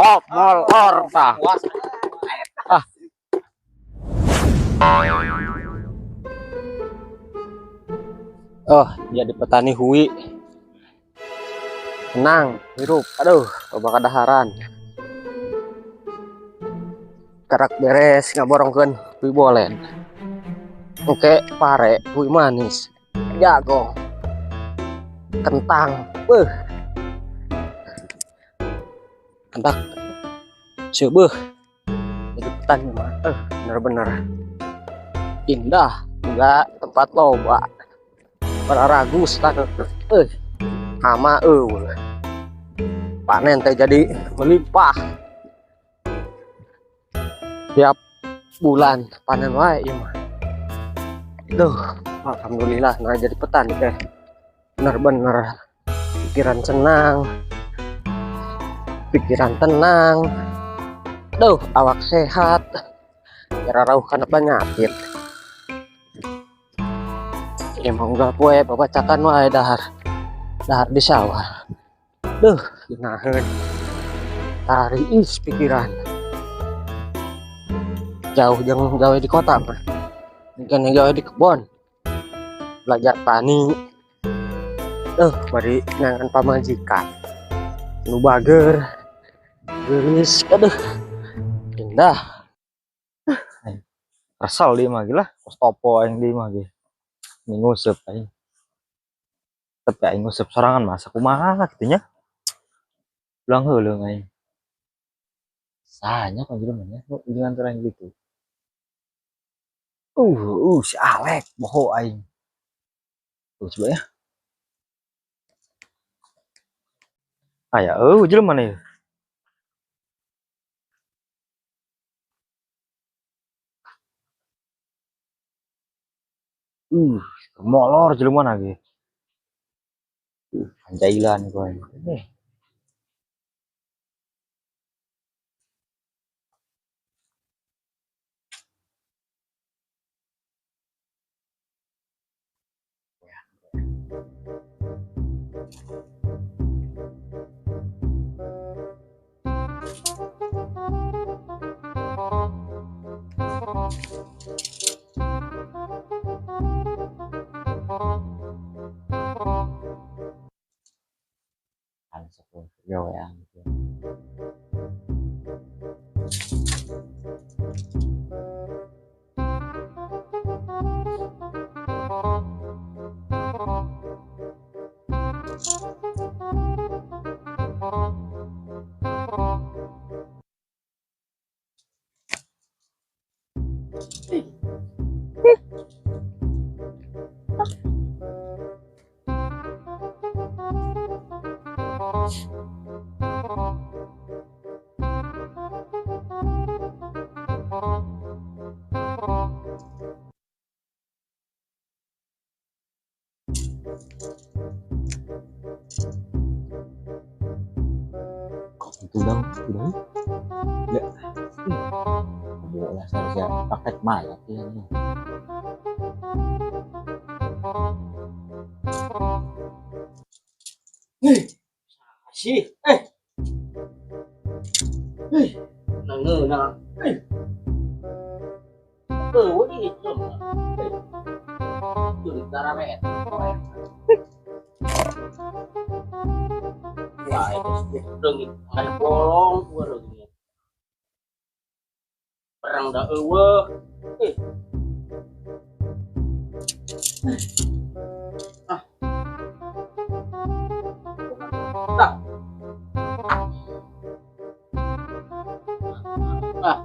Hop molor tah. Ah. Oh, jadi petani hui. Tenang, hirup. Aduh, loba kadaharan. Karak beres ngaborongkeun hui bolen. Oke, pare, hui manis. Jago. Kentang. Beuh. Kentak. Seueuh. Jadi petani mah bener-bener indah, enggak tempat loba. Para ragus tah hama eueuh. Panen teh jadi melimpah. Tiap bulan panen wae ieu mah. Duh, alhamdulillah nah jadi petani teh. Bener-bener pikiran senang, pikiran tenang. Duh, awak sehat. Kira rauh kana penyakit. Ya mau enggak poe babacakan wae dahar. Dahar di sawah. Duh, geunaheun. Tariis pikiran. Jauh jeung gawe di kota mah. Mungkin gawe di kebon. Belajar tani. Duh, bari nyangan pamajikan. Nu bager. Geulis, aduh. Indah. Kesel di mah lah, kos topo aing di mah ge. Ini nguseup aing. Tapi aing nguseup sorangan mah sakumaha kitu nya. Ulang heuleung aing. Sahanya kan jelema nya nu jangan terang gitu. Si Alek boho aing. Tuh coba ya. Aya eueuh jelema nih. Molor jelema lagi. Anjailan gua ini. Gawean gitu. Itu dong. Ya. Boleh saja pakai mayat ya nih. Sih, nang. Eueuh itu mah. Tuh daramet. Wah, itu reungit ada bolong gua reungit. Perang da eueuh. Ah. Ah. Ah.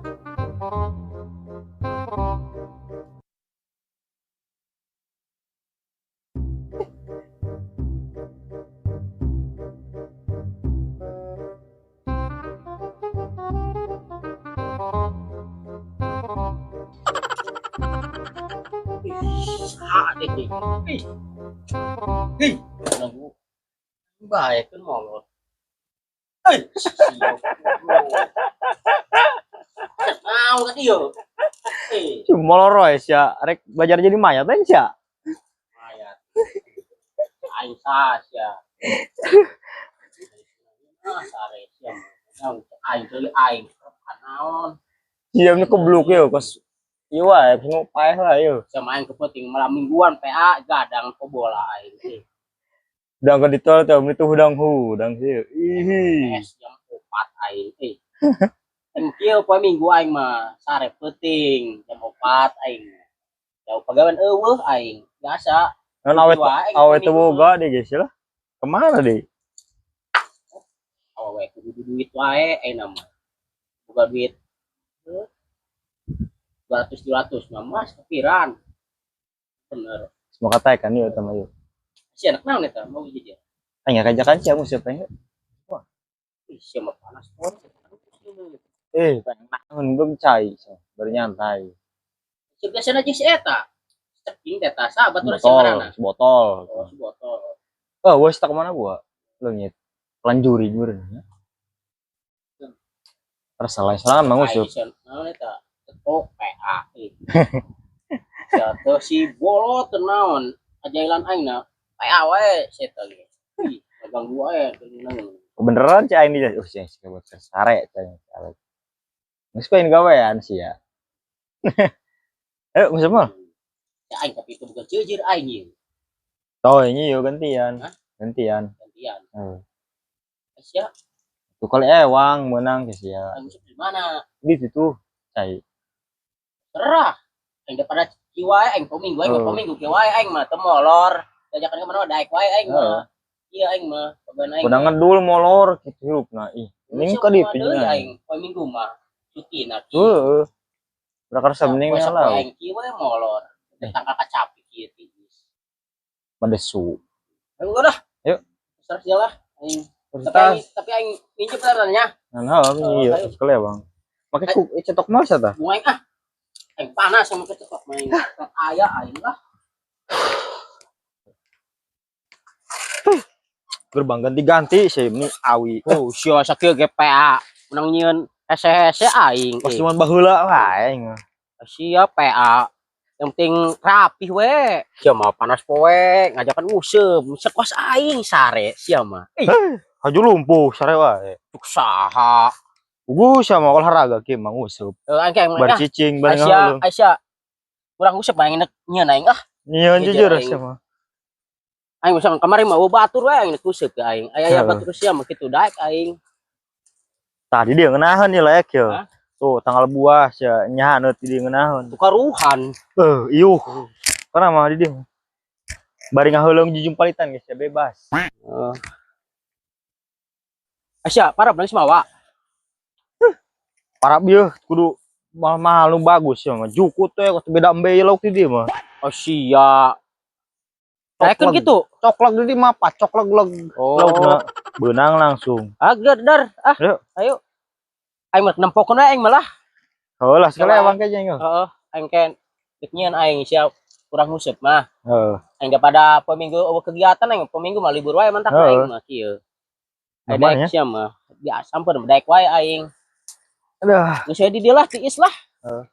Baik kan molot. Siap. Mau kan iyo. Molor sia, rek belajar jadi mayat aja sia. Mayat. Aing sia. Ah, sare sia. Yang aing deui aing. Naon? Iya, ini kebluk ya, kos. Iya wae, paeh lah yo. Sama aing kepenting malam mingguan PA gadang ke bola aing. Eh, Udang ke ditol tuh, itu hudang hudang sih. Ih. Es jam 4 aing. Eh. Aing kieu poe minggu aing mah sare peuting jam 4 aing. Jauh pagawean euweuh aing. Biasa. Non awet Wae, awet minggu boga deh guys lah. Kemana deh? Awewe kudu duit wae aing mah. Boga duit 200 200 mah mas kepiran. Bener. Semua kata kan yuk sama yuk. Si anak naon eta mau jadi. Hanya kajakan sih aku siapa ya? Ih, sia mah panas pon. Eh, pengen belum cai, so. Baru nyantai. Si biasana jeung si eta. Ceking teh ta sa batur si Botol, marana. Botol. Oh, si botol. Oh, wes tak kemana gua? Leungit. Lanjuri juri. Terus salah salah mau Aing nguseup. sia naon eta? Tetok PA. Eh. Sia teh si bolot teu naon. Ajailan aing na PA wae si eta ge. Ih, ganggu wae naon. Beneran cai ini, oh sih, sih buat sare cai. Sare. Geus pengen gawean sih ya. Ayo nguseup mah. Ya aing tapi itu bukan jujur aing ieu. Oh, ini yo gantian. Hah? Gantian. Gantian. Heeh. Sia Tuh kali ewang menang guys ya. aing nguseup di mana? Di situ cai. Terah. Aing daripada kieu wae aing poe minggu aing mah Oh. poe minggu kieu wae aing mah teu molor. Diajakan ke mana daek wae aing mah. Iya aing mah, pagawean aing. Udah ngedul molor gitu hirup nah ih. Ini Nguseup ke di mah deui nya. aing poe minggu mah cuti na. Heeh. Udah kerasa mending Poe lah. aing kieu wae molor. Eh. Tangkal kacapi kieu tiis. Medesu. Ayo udah. Ayo. Terus lah aing. Terus Tapi aing, tapi aing minjem nya. Nah, Oh, iya, ayo. sekali ya, Bang. Pakai ku cetok mal ta? Bunga aing ah. Aing panas sama kecetok main. Aya aing lah. Gerbang ganti-ganti sih ini awi. Oh, sia sakieu ge PA. Menang nyieun hese-hese aing. Pas cuman baheula wae aing. Sia PA. Yang penting rapih we. Sia mah panas poe, ngajakan nguseup, sekos aing sare sia mah. Eh, Haju lumpuh sare wae. cuk saha. Ugu sama olahraga ki mah nguseup. Eh, aing kayak Bar ah, cicing bar Aisyah, ngaheuleuh. Aisyah. Kurang nguseup aing nek nyieun aing ah. Nyieun Jujur jujur aing. sama. Aing misalkan kemarin mah batur we aing nek nguseup ke aing. Aya aya Heeh. batur sia mah kitu daek aing. Tadi dia ngeunaheun nih lek ya. Hah? Tuh tanggal buah sia nyahaneut di ngeunaheun. Tukaruhan. Eh, iuh. Karena mah di dia. Bari ngaheuleuh jujumpalitan guys ya bebas. Heeh. Aisyah, parah bener mawa. Para bieu kudu mahal-mahal nu bagus ya mah. Jukut teh kos beda embe lauk di dia mah. Oh sia. Daekeun Coklat. gitu. Coklat di dia mah pacok leg leg. Oh. Laukna beunang langsung. Ah, dar, dar. Ah, Ayo. ayo. Aing mah nempokeun we aing malah. Heuh lah sekali Coba. abang kayaknya heeh. Heeh, aing ken dek nyieun aing sia kurang nguseup mah. Heeh. Aing daripada poe minggu euweuh kegiatan aing poe minggu mah libur wae mantak Heeh. aing mah kieu. Aing Lumayan daek ya. sia mah. Biasa ampun daek wae aing. Aduh. Geus we di dieu lah tiis lah. Heeh.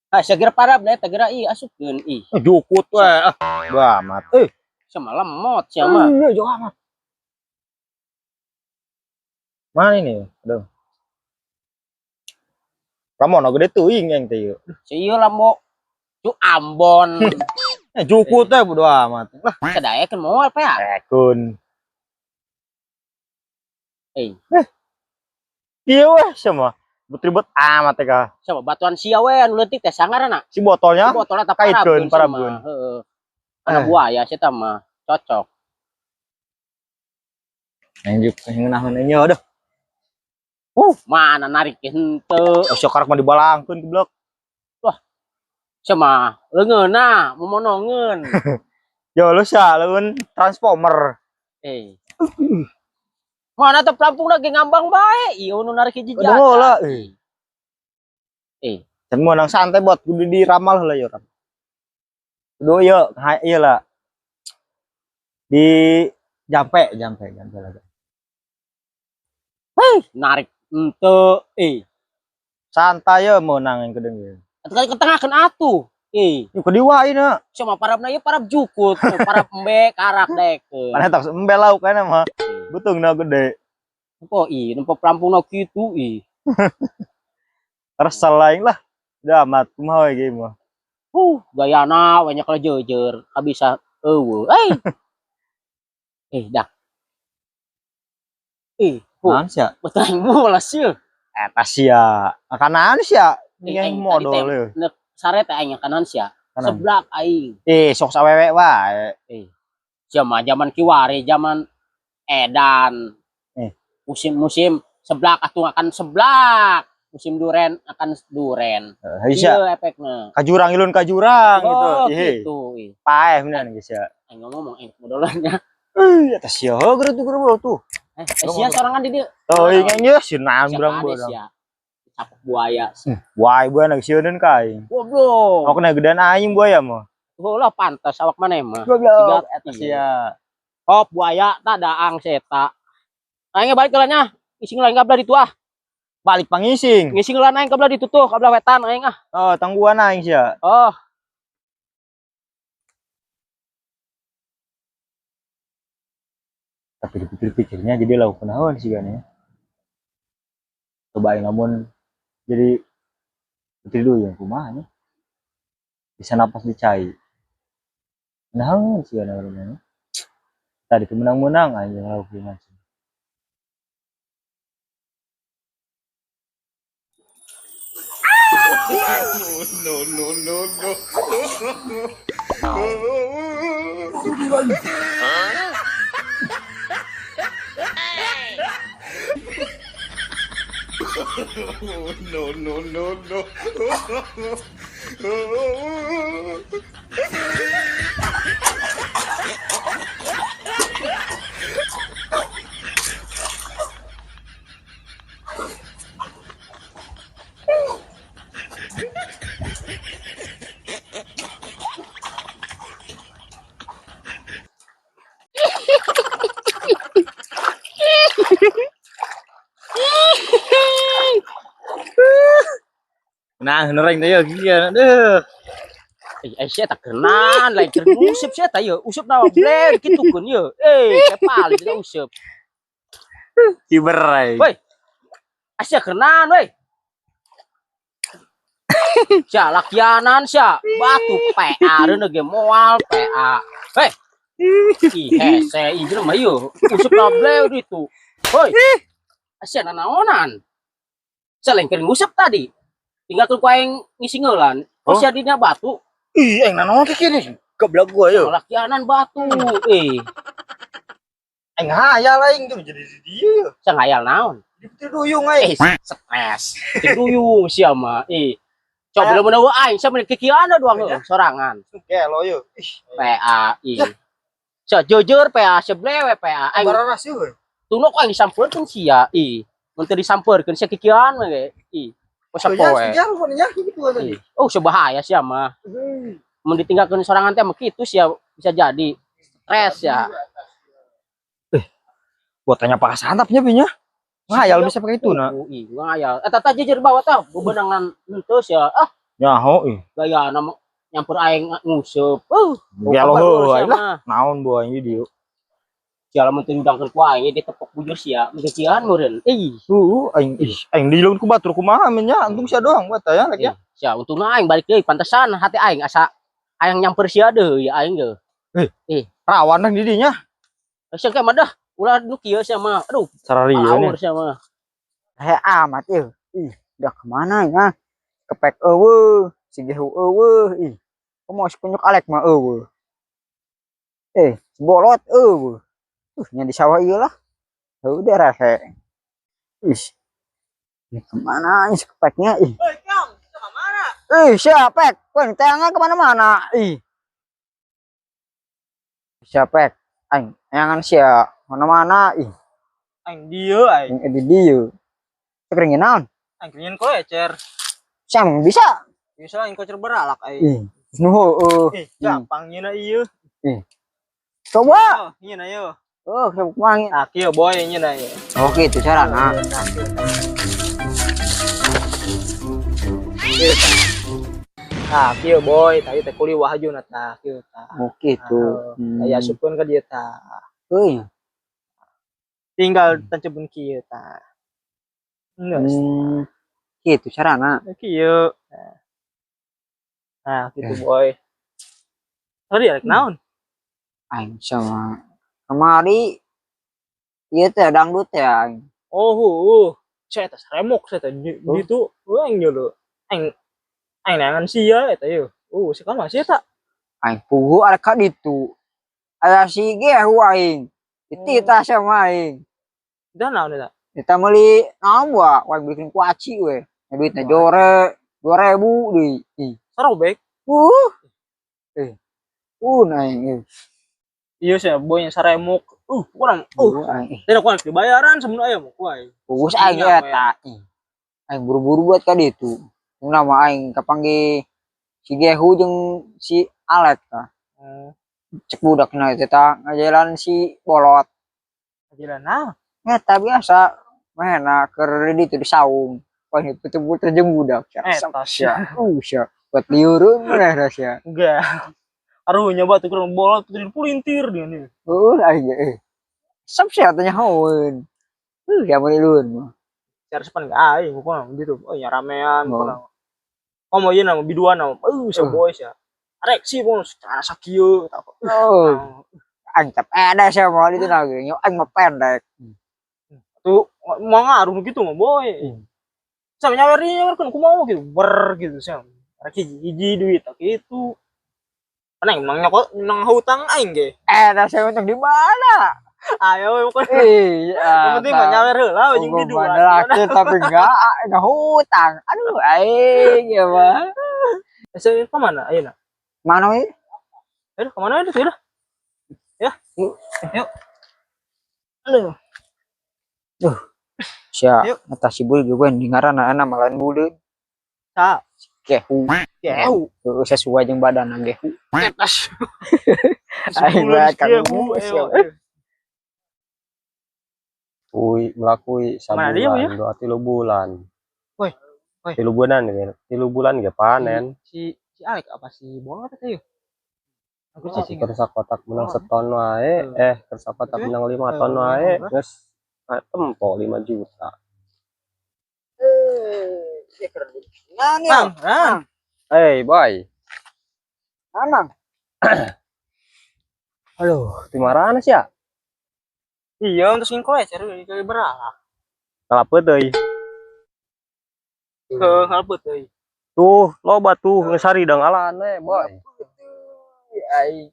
Ah, segera parab deh, tegera ih asupkeun ih. Jukut we ah. Bah amat. Eh, Sia mah lemot sia mah. iya jauh amat. Mana ini? Aduh. Ramon gede teuing yang teh ieu. Si ieu lambo. Cu Ambon. Eh, jukut teh bodo amat. Lah, Sadaekeun moal pe. ekun. Eh, Iya weh sama. Ribet amat teh kah. sama batuan sia we anu leutik teh sangarana. Si botolnya Si botolnya tak Kaitkeun, parabkeun parabkeun. Heeh. Anak Eh. buaya sih mah cocok. Anjuk ngeunaheun nya aduh. Mana narik henteu. Oh, sok karek mah dibalangkeun goblok. Sama leungeunna momonongeun. Yo lu sia leun transformer. Eh. Mana tuh pelampung lagi ngambang bae. Ieu nu narik hiji Aduh lah jajan. eh. Eh, Can meunang santai bot kudu diramal heula yo. Kudu ieu ieu lah. Di jampe jampe jampe lagi. Narik henteu. Eh, Santai yo meunang yang kedeng ieu. atuh ke tengah kan atuh. Eh, Yuk kediwa ini. sama parabna ieu parab jukut, parab embe karak daekeun. Mana tak embe lauk kan mah. Betung na gede. Nempo ih, nempo pelampungna kitu ih. Resel aing lah. Udah amat kumaha we ge mah. Gayana we nyekel jeujeur, kabisa eueuh. Eh. Eh, dah. Ih, Naon sia? Betul aing mulas sieun. Eta sia. Makanan sia. Eh, Yang aing modal tadi teh ye. nek sare teh aing kanan sia. Kanan. Seblak aing. Eh, sok sawewe wae. Eh, sia mah zaman kiwari, zaman edan. Eh. Musim-musim seblak atuh akan seblak. Musim duren akan duren. Heeh, sia. Iya efekna. Ka jurang ilun ka jurang gitu. Oh, Ih, gitu. Ih. Paeh bener geus sia. Aing ngomong aing modolannya. Eh, eta sia heuh geura tuh geura tuh. Eh, sia sorangan di dieu. Oh, ingin ye si nambrang Siapa bodoh. sia? Capek buaya. Wah, buaya lagi sieuneun ka aing. Goblok. Mau kena gedean aing buaya mah. Heula pantes awak maneh mah. Goblok. Eta Tiga sia. Hop buaya tak daang seta. Aing balik ke nya. Ngising lain ka belah ditu ah. Balik pangising. Ngising lain aing ka belah ditu tuh, ka belah wetan aing ah. Oh, tangguhan aing sia. Oh. Tapi dipikir-pikirnya jadi lauk kunaon sih kan ya. Coba aing lamun jadi putri duyung kumaha nya. Bisa napas di cai. Naon sih kan orangnya. Tadi tuh menang-menang aja lauk gimana sih. No, no, no, no. No, no, no, no. Nah, nereng teh ya deuh. Eh, sia tak kenan, lain keur nguseup sia tah ieu. Useup naon bleh kitu keun ieu. Eh, kepal kita useup. Kiber aing. Woi. Asia kenan woi. Sia lakianan sia, batu PA reuneuh ge moal PA. Hei. Ih, hese ieu jelema ieu. Useup naon bleh ditu. Woi. Asia nanaonan. Sia lain keur nguseup tadi. Tinggal ku aing ngisingeulan. Oh, Oh. sia dina batu. Ih, aing nanaon ke kini? Goblok gua yo. Lakianan batu. Eh, Aing hayal aing tuh jadi di dieu. sia ngayal naon? Di putri duyung aing. Eh, stres. Putri duyung sia mah. Eh. Coba bener-bener we aing sia mah kikieuan doang heuh sorangan. Gelo yo. Ih, PA ih. Sia jujur PA seblewe PA. Aing bararas yo. tunuk aing disampeurkeun sia. Ih. Mun teu disampeurkeun sia kikieuan we ge. Ih. Poe sapoe. nya gitu Ih. Oh, sebahaya sia mah. Mun ditinggalkeun sorangan teh mah kitu sia bisa jadi stres ya. Buat tanya pak santapnya pinya. Ngayal bisa pakai itu nah. Oh, ih, ngayal. Eta tah jujur bawa tah bebenangan henteu sia. Ah, Nyaho ih. gaya nama nyampur aing nguseup. Gelo heuh aing aing lah. Naon buah ini dieu. Sia lamun teu diundangkeun ku aing ditepok bujur sia, meureun meureun. Ih, Aing ih aing dilun ku batur kumaha men nya untung sia doang buat ya lagi ya. Sia untungna aing balik deui pantesan hati aing asa aing nyamper sia deui aing ge. Eh, rawan dah di dinya. Sia ke mah dah ulah nu kieu sia mah. Aduh, Sarari alur sia mah. He amat ieu. Ih, udah kemana ya? Kepek eueuh, si gehu eueuh, ih. Kumaha si kunyuk alek mah eueuh. Eh, si bolot eueuh. Nya di sawah ieu lah. Heuh udah rehe. Ih. Ini kemana ini si kepeknya ih. Hei, Kang, kemana? Ih, siapa? Kau tangan kemana-mana? Ih. Siapa? Aing, jangan sia mana-mana ih. Aing dieu aing. Aing di dieu. Keringin naon? Aing keringin koecer. Siapa bisa? Bisa aing kocer beralak aing. Ih, nuhu eueuh. Ih, gampang nyeuna ieu. Ih. Coba. Oh, nyeuna ieu. Oh, coba kumaha. Nah, kieu boy nyeuna ieu. Oh, gitu carana. Nah, kieu boy, tadi teh kuli wahjuna tah kieu tah. Oh, gitu. Aya asupkeun ka dieu tah. Euy. Tinggal tancebeun kieu tah. Geus. Kitu carana. Kieu. Nah, gitu boy. Tadi arek naon? Aing sama kemari ieu teh dangdut teh aing. Oh, heueuh. Saya teh remok saya teh di ditu aing nyeuleut. Aing aing neangan sia eta yeuh. Sekarang masih eta. Aing puguh arek ka ditu. Aya si gehu aing. Dititah sama aing. Dan naon eta? Kita meuli naon wa, wah bikin kuaci we. Duitna jore 2000 deui. Ih. Sarobek. Eh. Aing. Iya sih, boy yang saremok. Kurang. Aing. Tidak kurang dibayaran sebelum aya mau ku aing. Pugus aing Iya, eta. Ih. Aing buru-buru buat ka ditu. Nama aing kapanggih si Gehu jeung si Alek tah. Cek budakna teh tah ngajalan si Bolot. Jalan naon? Eta biasa mana keur di ditu di saung. Wah, puter-puter jeung budak. Eta sia. Sia. Buat liureun maneh sia. Enggak. Aduh, nyoba tuh kurang bolot tuh pulintir dia nih. Aing ge. Sep sia teh nyahoeun. Ya mun liureun mah. Cara sepan enggak aing pokoknya gitu. Oh, ya ramean pokoknya. Oh, mau ieu nama biduan nama. Sia boy sia. Arek sih pokoknya secara sakieu tah. Oh, aing teh pendek sia mau ditu na ge. Aing mah pendek. Tuh mau ngaruh gitu mah boy. Sama nyawer nyawer kan kumaha gitu. Ber gitu sia. Arek hiji-hiji duit tak gitu. Kan aing menang nyokot menang hutang aing ge. Dah saya untung di mana? Ayo we pokoknya. Iya. Yang penting mah nyawer heula we jeung biduan. Laki tapi enggak hutang. Aduh, aing ya mah. Saya ke mana ayeuna? Mana we? Aduh, kemana itu sudah? Ya. Yuk. Yuk. Aduh. Sia, Yuk. eta si Bul ge di ngaranna ana malahan buleud. Sa. Gehu. Gehu. Heeh, sesuai jeung badanna gehu. Etas. Aing mah kagum sia. Kui melakui Mana dia, sabulan, dua tilu bulan. Woi, woi. 3 bulan ge, 3 bulan ge panen. Si si Alek apa si Bolot eta yeuh? Aku Cicing kersa kotak menang seton wae, kersa kotak menang 5 ton wae, geus tempo 5 juta. Nang, Nang. Hey, boy. Nang. Aduh, di mana sih ya? Iya, untuk sing koe cari cari beralak. Kalapet euy. Heuh, kalapet euy. Tuh, loba tuh geus haridang alaan we, boy. Aing.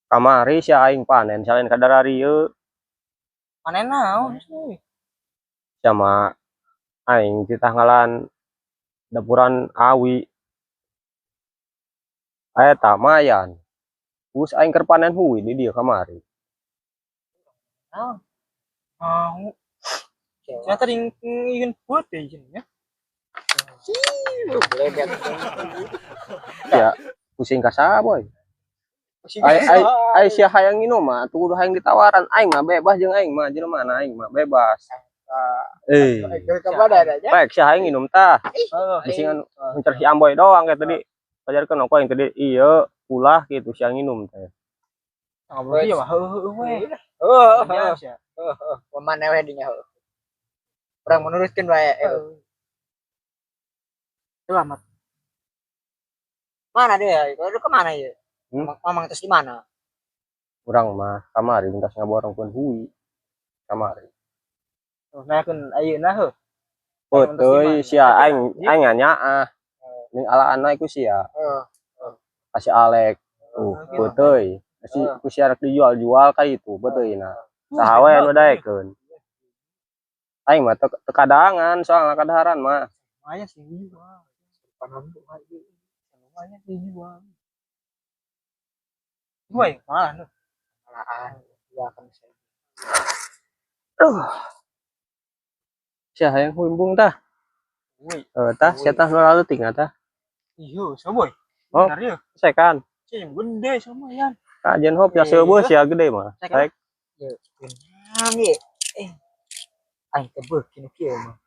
Kamari sia aing panen salain kadar ieu. Panen naon sih? Sama aing titah ngalan dapuran awi. Eta mayan. Us aing keur panen hui di dieu kamari. Naon? Mau. Saya tadi ingin buat deh ya. Ya, pusing ka saha, boy. Ai ai ai sia hayang nginum mah tuh kudu hayang ditawaran aing mah bebas jeung aing mah jelema mana aing mah bebas. Baik sia hayang nginum tah. Bisingan mencari si Amboy doang kayak tadi. Pajarkeun aku aing tadi ieu ulah gitu sia nginum teh. Ngobrol ieu mah heueuh we. Heuh, heuh. Pemana we dinya heuh. Urang meneruskeun wae. Selamat. Mana dia? Lu kemana ya? Mamang terus di mana? Urang mah kamari entas ngaborongkeun hui. Kamari. Nah, keun ayeuna heuh. Oh, teuy sia aing aing nyaah. Ning alaan iku sia. Heeh. Kasih Alek. Tuh, beuteui. Si ku sia rek dijual-jual ka itu beuteuna. Saha we nu daekeun. Aing mah teu kadangan soalna kadaharan mah. Lumayan sih jual. Lumayan sih jual. Woi, malah tuh. Malahan. Ya kan saya. Sia hayang huimbung tah. Woi. Tah sia tah nu laleutik tah. Iya, sia boy. Oh. Benar ya. Sekan. Sia yang gede sama yan. Kajian hop ya seubeuh sia gede mah. Sekan. Rek. Nah, ieu. Aing teh beuki nu kieu mah.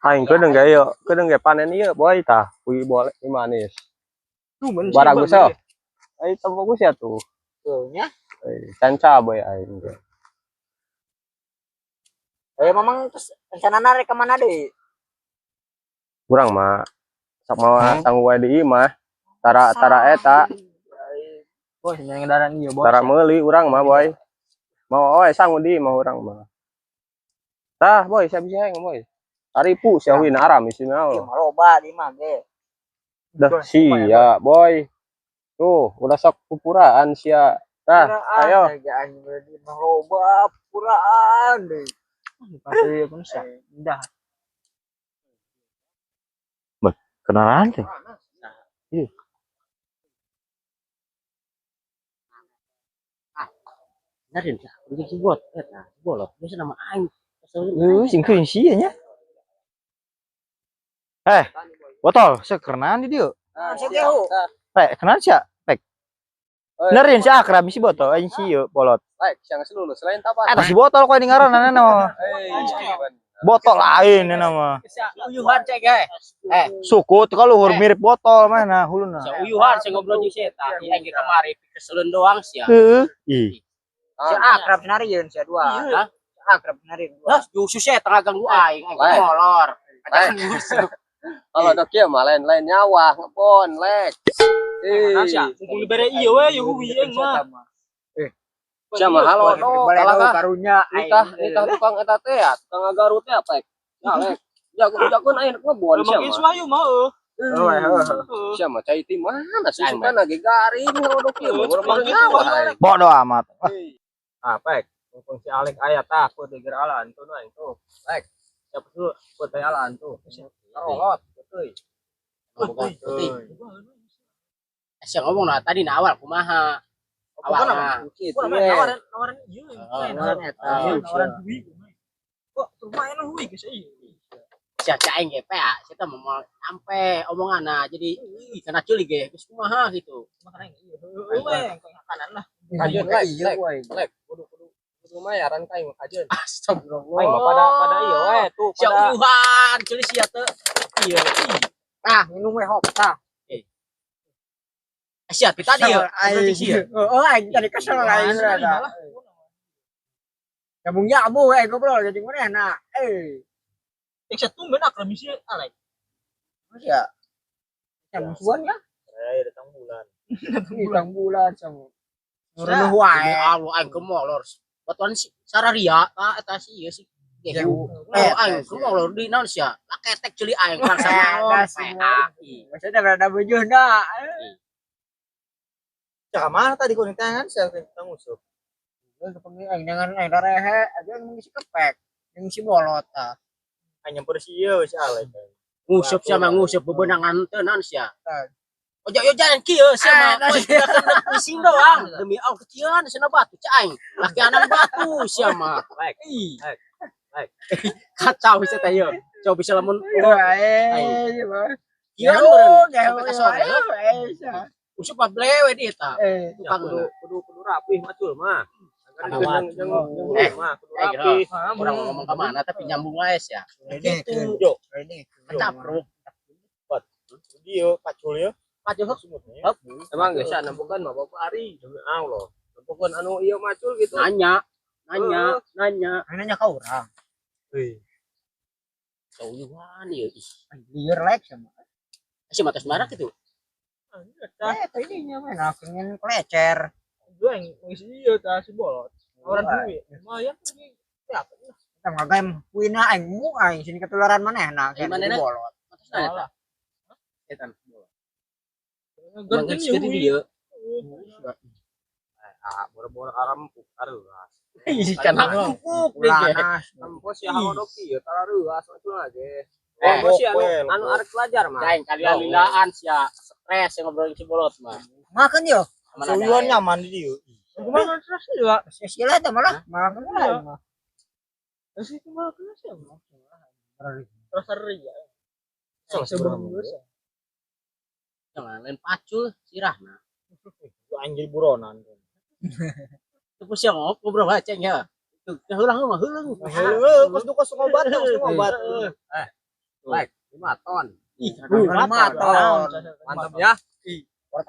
Aing kedeung ge ieu, kedeung ge panen ieu boy tah. Kui boleh manis. Tuh men. Baragus oh. Ai tempo ku sia tuh. Tuh nya. Canca boy aing ge. Eh mamang terus rencana rek ka mana deui? Kurang mah sok mawa sanggup wae di imah. Tara tara eta, Boy, nyengedaran ieu, Boy. tara meuli urang mah, Boy. Mau wae sangu di imah urang mah. Tah, Boy, siap bisa hayang, Boy. Taripu sia wina aram isina Ieu Allah. mah loba di mah ge. Dah sia, Boy. Tuh, udah sok pupuraan sia. Tah, ayo. Aing di mah loba puraan deui. Pasti pun sah. Dah. Kenalan tuh. Iya. Benerin sih, udah si bot, eta si bolot, biasa nama aing. Sing kuing sia nya. Eh, botol, sekernan di dieu. Si Gehu. Pek, kenal sia? Pek. Benerin si akrab si botol, aing si ieu bolot. Baik, siang lulus selain tapan. Eta si botol kok ini ngaranna mah. Botol lain ini mah. Uyuhan cek ge. Eh, Suku tuh kalau luhur mirip botol mana huluna. sia uyuhan sing ngobrol jeung si eta, ieu aing ge kamari keseleun doang sia. Heeh. Ih. Si akrab senarieun sia dua. Hah? Si akrab senarieun dua. Lah, justru sia eta ngaganggu aing, aing Lain. molor. Lain. Kalau dok kieu mah lain-lain nyawa, ngebon, lek. Mana Ih, sia? Mumpung dibere ieu we, ieu huwi aing mah. sia mah halo no, Balik kalah kah? karunya Nikah, nikah tukang eta teh ya, tukang ngagarut teh apa? Ya, lek. Jago jagoan aing ngebon sia Emang mah. Ismayu mah eueuh. Sia mah cai ti mana sih suka lagi garing halo dok kieu mah boro-boro nyawa aing. Bodoh amat. Ah, pek. Mumpung si Alek aya tah, ku deger alaan tuh aing tuh. Lek. Siapa tuh? Ku teh alaan tuh. Karolot, euy. Sia ngomong lah tadi na awal kumaha. Awalna. Gua namanya nawaran nawaran ieu. Nawaran eta. Nawaran huwi. Kok lumayan huwi geus ieu. Sia cek aing ge pea, sia teh mau sampe omonganna jadi kena culi ge geus kumaha gitu. Makanya ieu. Heueuh we, kanan lah. Kajeun lek, Iya, lek, woy. lek. Kudu kudu kudu mayaran ka aing mah kajeun. Astagfirullah. Aing mah pada pada ieu we tuh Sia pada uyuhan culi sia teh. Iya. Tah, minum we hop tah. Sia ti tadi ya. Ngobrol jeung sia. Heeh, aing tadi kesel aing rada. Nyambung nyambung we ngobrol jadi manehna. Eh, Eh sia tumben akrab sih Alek. ya. Nyambung suan ya. Eh, datang bulan. Hilang bulan sama. Nuruh wae. Demi Allah aing ke molor. Batuan si sararia tah eta si ieu si Gehu. Eh, Oh, aing ke molor di naon sia? Laketek ceuli aing bangsa naon. Nah, semua. Maksudnya rada bejuhna. Cak mana tadi kau tangan saya tentang usup. Kepengen aing jangan aing rehe, aja yang ngisi kepek, yang ngisi bolot tah. Hanya bersih ieu si Alek. Ngusup sia mah ngusup bebenangan teu naon sia. Tah. Ojo yo jalan kieu sia mah. Ah, Poe pusing doang. Demi Allah kecilan cenah batu cek aing. Laki anak batu sia mah. Lek. Ih. Lek. Lek. Kacau sia teh ieu. Coba bisa lamun Eh, kieu meureun sampai ka sore. Usup mah blewe di eta. Eh, Tukang kudu kudu kudu rapih macul mah. Anak Jangan macul. jangan Eh, mah kudu eh, rapih. Orang ngomong ke mana tapi nyambung wae sia. Gitu. Yo. Kecapruk. Dia pacul ya. Pacul heup. Emang geus sia nempokeun mah Bapak Ari demi Allah. Nempokeun anu ieu macul gitu. Nanya, nanya, nanya. Nanya ka urang. Sauyuhan ieu ih. Lieur lek sama. Si mata sembarang gitu. Eh, tadi nya mah nah pengen kelecer. Gua yang ngisi ieu tah si bolot. Nawaran huwi. Lumayan ini. Ya, Kita ngagem kuina aing mu aing sini ketularan manehna Aing manehna? bolot. Mata nanya eta. Eta. Ganti Geus gede dieu. Ah, boro-boro arempuk areuas. Ih, kana empuk deh ge. Ulanas. Tempo sia halodoki ieu tarareuas macul ge. Eh, Tempo sia anu anu arek belajar mah. Aing kalian-lilaan sia stres yang ngobrolin si bolot mah. Makan yo. Mana ada Sauyuhan aing. nyaman di dieu. Kumaha terus juga. Sila teh malah makan lah mah. Terus itu mah kena sih. Terus ria. Salah Sebelum seberapa. geus. Jangan lain pacul sirahna. Aing jadi buronan. Terus sia ngobrol wae ceng ya. Tuh, heulang mah heuleung. Heuh, kos du kos ngobat, kos ngobat. Lek, 5 ton. Ih, Lima ton. Mantap ya.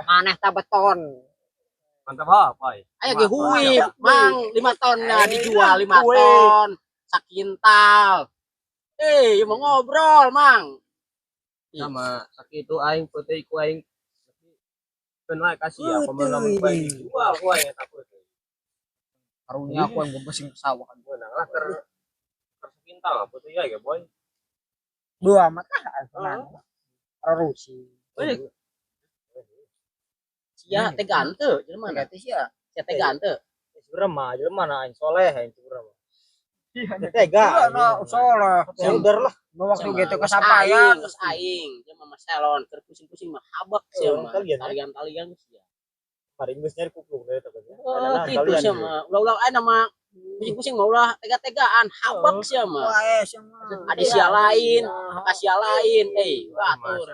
Maneh ta beton. Mantap apa? Ayo ge hui, Mang, 5 ton nah dijual 5 ton. Sakintal. Eh, ieu mau ngobrol, Mang. Sama sakitu aing peuteuy ku aing. Keun wae kasih ya kumaha lamun ku aing dijual ku aing eta peuteuy. Karunya aku yang besing sawah. Meunang lah keur sakintal peuteuy ge, Boy. Dua amat ah. Rusi. Sia teh ganteu jelema mana? Berarti sih ya. Sia teh ganteu. Sebenarnya mah jelema mana aing soleh aing sebenarnya mah. Tega. Iya, nah, soleh. Ya udah lah. Waktu Sama gitu geus kesampaian. aing, geus aing, dia mah selon, keur pusing-pusing mah habak sia Oh, mah. kalian ya? Talian-talian sia. Paling geus nyari kupluk dari takutnya. Oh, gitu sia mah. Ulah-ulah aing mah pusing-pusing mah ulah tega-tegaan, habak sia mah. Wah, eh, sia mah. Ada sia lain, sia lain, eh, batur.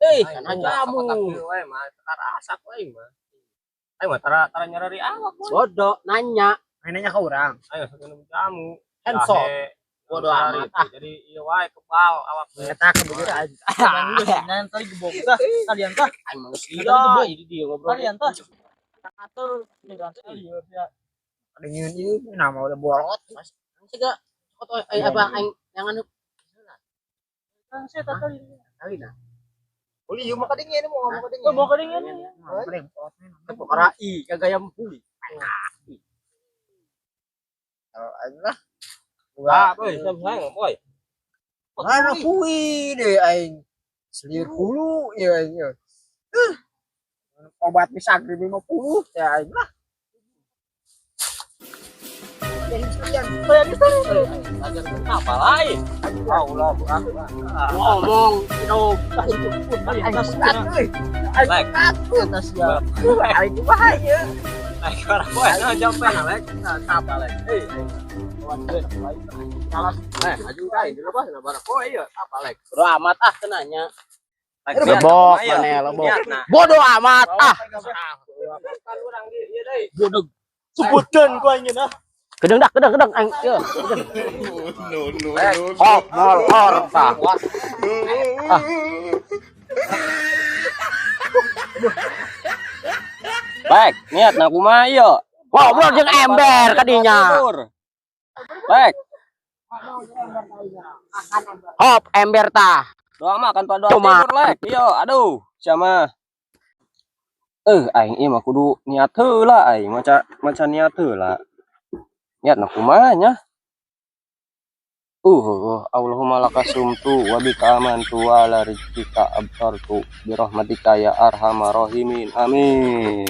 Eh, kan jamu. Wae mah tara asak aing mah. Aing mah tara tara nyarari awak. Bodoh nanya. Nanya ke urang. Aing sok minum jamu. Handshot. Jahe, Bodoh amat ah. Jadi ieu wae kebal awak teh. Eta kebetulan aja. Kalian tadi gebok tah. Kalian tah. Aing mah geus iya, ini dia ngobrol. Kalian tah. Atur. Dingin ieu nama udah bolot. Siga foto eh apa aing jangan Kan saya tadi. kali nah. Uli ieu mah kadingin mau ngomong kadingin. Oh, bawa kedingin. Perkara i kagaya mpuli. Aing lah. Ah, boy, siap sayang, boy. Mana kui deh aing. Selir hulu ya aing. Ya. Obat bisa 50 ya aing lah. Apa lain? Allah, aku. Ngomong dong. Aing berat euy. Aing takut. Aing bahaya. Naik orang boy, nah jampe nah lek. Nah, apa lek? Eh, eh, aju kain dulu bah, nah barak boy ieu, apa lek? Bodoh amat ah tenanya. Lebok maneh, lebok. Bodoh amat ah. Kan urang di ieu deui. Bodoh. Sebutkan ku aing ah. Kedeng dah, kedeng, kedeng aing. Ieu. No, no, no. Hop, mol, or, tah. Ah. Baik, niat na kumaha ieu? Ngobrol jeung ember kadinya. Baik, Hop, ember tah. doa mah kan doa Cuma. tidur lek. Ieu, aduh, sama. Aing ieu mah kudu niat heula aing, maca maca niat heula. Niat na kumaha nya? Allahumma laka sumtu wa bika amantu wa ala rizqika abtartu bi rahmatika ya arhamar rahimin. Amin.